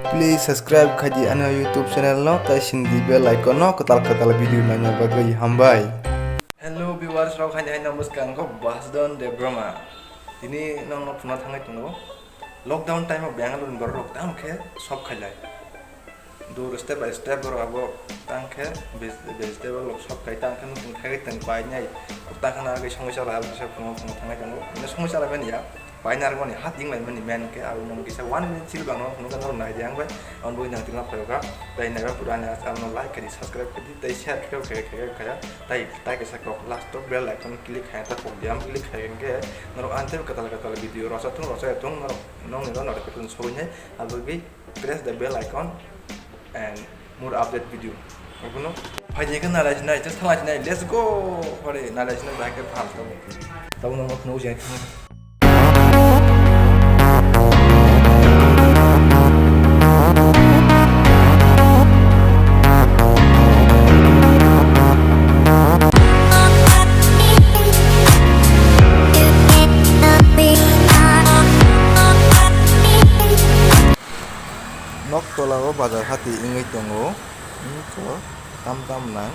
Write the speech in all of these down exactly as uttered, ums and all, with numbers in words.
Please subscribe khaidi ano YouTube channel no, tei sindi bell icon no kwtal kwtal video naina bagwi. Hambai. Hello viewers rok, haini haino mwskango Basudon Debbarma. Tini nokno phunukna thangwi tongo. Lockdown time o Bangalore ni borok rok tamo khe shop khailai. Dur step by step borok abo tang khe veg-, vegetable rok shop khai tang khe nukhung khai tang painai. Tang khe na age songwi chala abo kisa phunukna thangwi tongo. Ino songwi chala mani ya. Painarmani hat wnglaimani man khe abo mung kisa one minute sil bangno phunukha norok naidi ang bai. Ang bui nang tingna phaikha. Tei naiba pura ani abono like khaidi, subscribe khaidi, tei share khe khe khe khe khe. Tei, tei kisa kok last o bell icon click khai ta kok diam click khai khe norok ang tei kwtal kwtal video rosa thung rosa thung norok nokni ro notification sogwi nai. Abo bai press the bell icon and more update video. Abono phaidi khe nalai sinai, just thalai sinai, let's go. Pore nalai sinai bahai khe phal tabo. Tabo norok phunuk jai thang. Nok tola o bazar hati wngwi tongo, wngkha tam tam nang.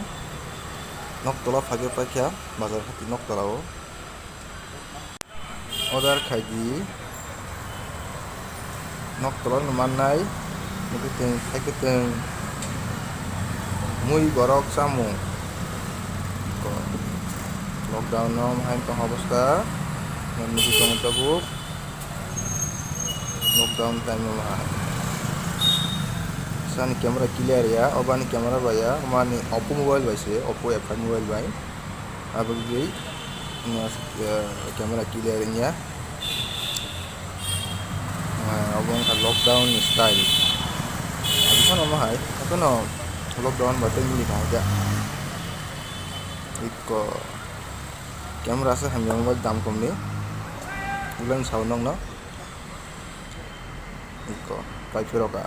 Nok tola phagwi paikha bazar hati nok tola o. Order khaidi. Nok tolokno mannai, mwkhwtwng, thaikwtwng, mui borok chamung. Ko-, lockdown no hai tong obostha, nugwi tongo tabuk. Lockdown time no hai. Sani camera clear ya, obani camera bai ya, mani Oppo mobile bai se, Oppo F five mobile bai. Aboni, eh, camera clear wngya. Eh, obo wngkha lockdown ni style. Aboni omo hai, haphano lockdown ba tei mili kahai kha. Iko camera se hamya wngwi dam kom ni. Ulang sao nokno. Iko pai phiro ka.